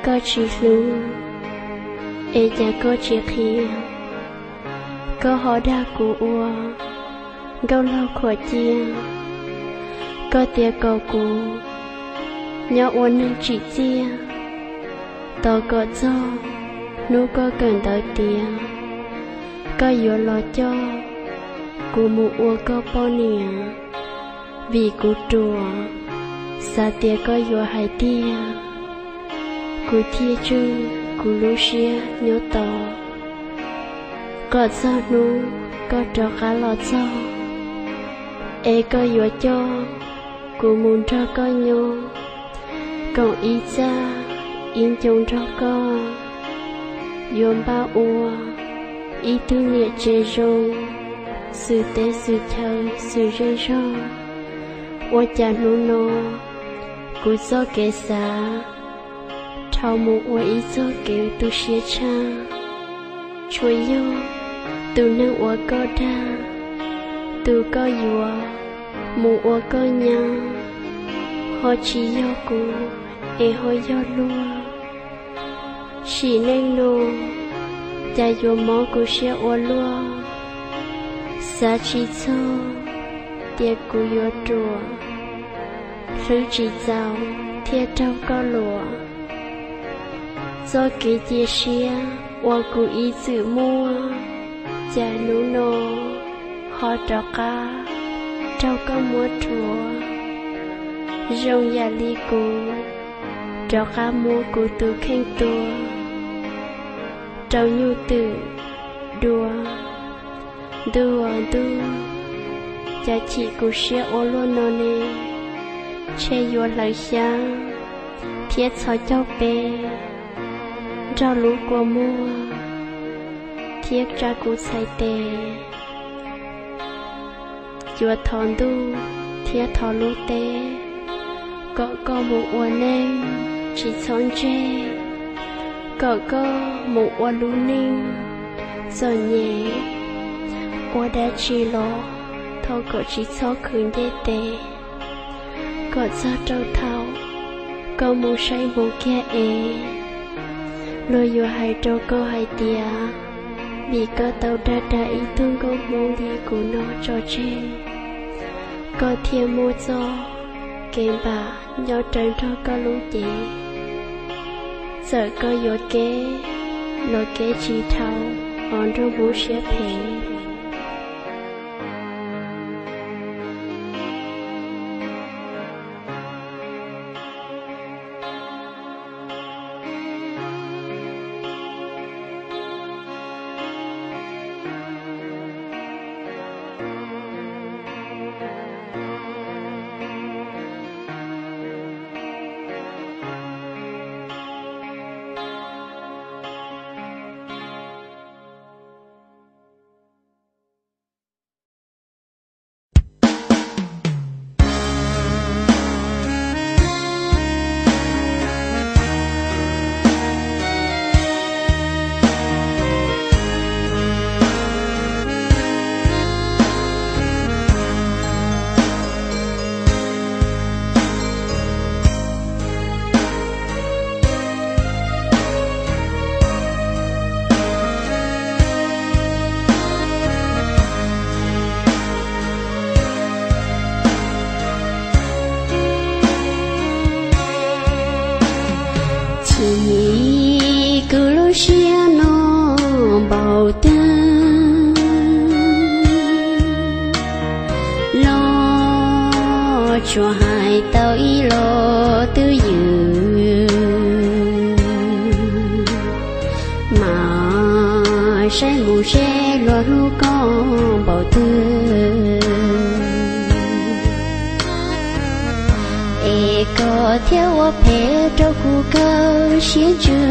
Koj tsis hlub, es cas koj tsis qhia? Koj ho dag kuv ua nkauj laug khuam cia. Koj tias kom kuv nyob ua neeg tsim txiaj, tos kom txog hnub koj kawm ntawv tiav, koj yuav los coj kuv mus ua koj poj niam. Vim kuv ruam, xav tias koj yuav hais tiag, kuv thiaj tswj kuv lub siab nyob tos. Kom txog hnub koj rov qab los txog, es koj yuav coj kuv mus nrog koj nyob, koom ib txaj ib ncoo nrog koj. Yuav npaj ua ib tug niam tsev zoo, xwm teb xwm chaw xwm zej zog. Ua cas hnub no kuv txoj kev xav dhau mus ua ib txoj kev tu siab tshaj. Tsuas yog tus neeg uas koj dag, tus koj yuav mus ua koj nyab, ho tsis yog kuv, es ho yog luag. Sim neej no, cas yuav mob kuv siab ua luaj. Xav tsis txog tias kuv yuav ruam, hlwb tsis txaus thiaj raug koj luam. Txoj kev cia siab uas kuv ib txwm muaj, cas hnub no ho rov qab raug koj muab rhuav. Zoo yam li kuv rov qab muab kuv tus kheej tua rau nyuj twm dua. Ntuj aw ntuj, cas chim kuv siab ua luaj no ne? Ntshe yuav hlawv xyab thiab txhos caug peb, nrog lub kua muag thiab tsa kuv txhais tes. Yuav thov ntuj thiab thov lub teb, kom koj mus ua neej tsis txhob ntseg, kom koj mus ua lub neej txom nyem. Ua dab tsi los thov kom tsis txhob khwv ncej tes, kom txog rau thaum koj mus saib hmoov kiag es, luag yuav hais rau koj hais tias, vim koj tau dag dag ib tug nkauj Hmoob li kuv no tso tseg, koj thiaj muaj txoj kev npam nyob rawv nrog koj lub cev. Txawm koj yuav keb los keb tsis dhau, ho nrog Hmoob siab phem. Chim kuv lub siab no npaum twg, los tsuas hais tau ib los twj ywm. Mas saib mus seb luag hlub koj npaum twg, es koj thiaj ua phem rau kuv kawg siab ntsws.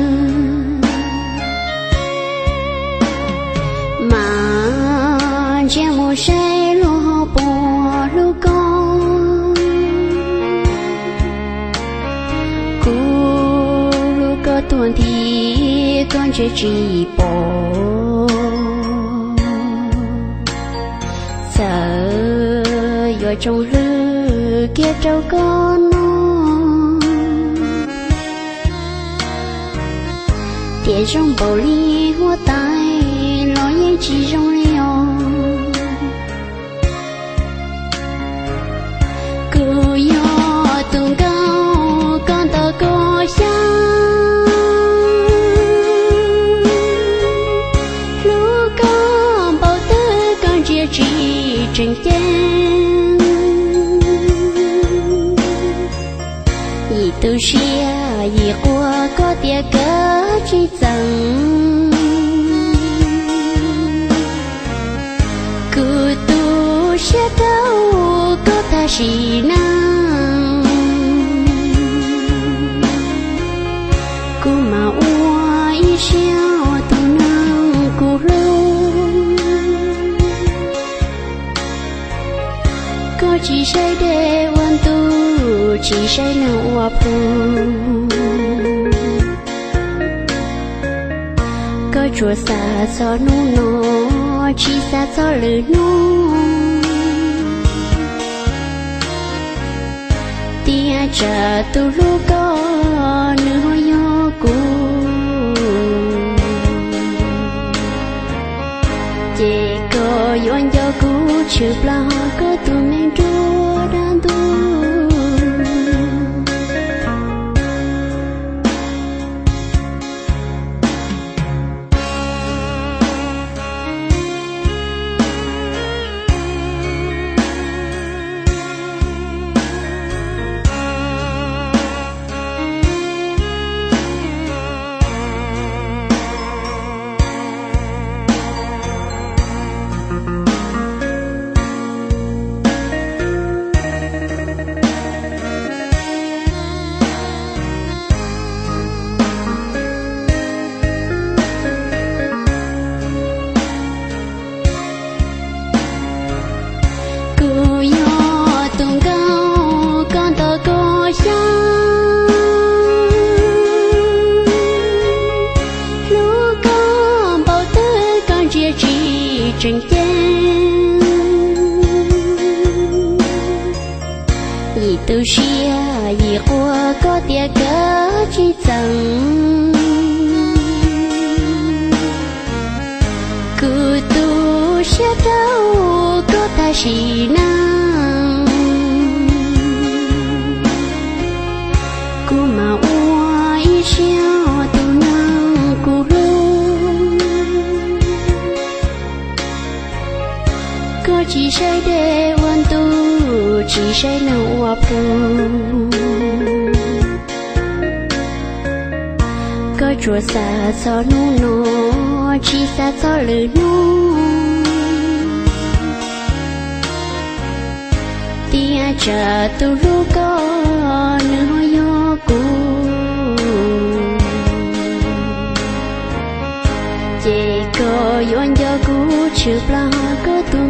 Mas ntsia mus seb luag ho puas hlub koj. Kuv hlub koj tuag nthi koj ntsia tsis pom, txawm yuav tsoo hlwb kiag rau koj no. Tiam zoo npaum li huab tais los yeej tsis zoo li os. Kuv yog tus nkauj koj ntaus koj xyab, hlub koj npaum twg koj ntsia tsis tseem ceeb. Yim tu siab yim quaj koj tias koj tsis txeem. Kuv tu siab rau koj tag sim neej, kuv mam ua ib siab tus neeg kuv hlub. Koj tsis saib dej ua ntu, tsis saib neeg ua plhu. Koj tsuas xav txog hnub no, tsis xav txog lwm hnub. Tiam tsam tus hlub koj nws ho yog kuv, ces koj yuav nco kuv tshwm plaws hauv koj tus me nruab dab ntub. Kuv yog tus nkauj koj ntaus koj xyab, hlub koj npaum twg koj ntsia tsis tseem ceeb. Yim tu siab yim quaj koj tias koj tsis txeem. Kuv tu siab rau koj tag sim neej, kuv mam ua ib siab tus neeg kuv hlub. Koj tsis saib dej ua ntu, tsis saib neeg ua plhu. Koj tsuas xav txog hnub no, tsis xav txog lwm hnub. Tiam tsam tus hlub koj nws ho yog kuv, ces koj yuav nco kuv tshwm plaws hauv koj tus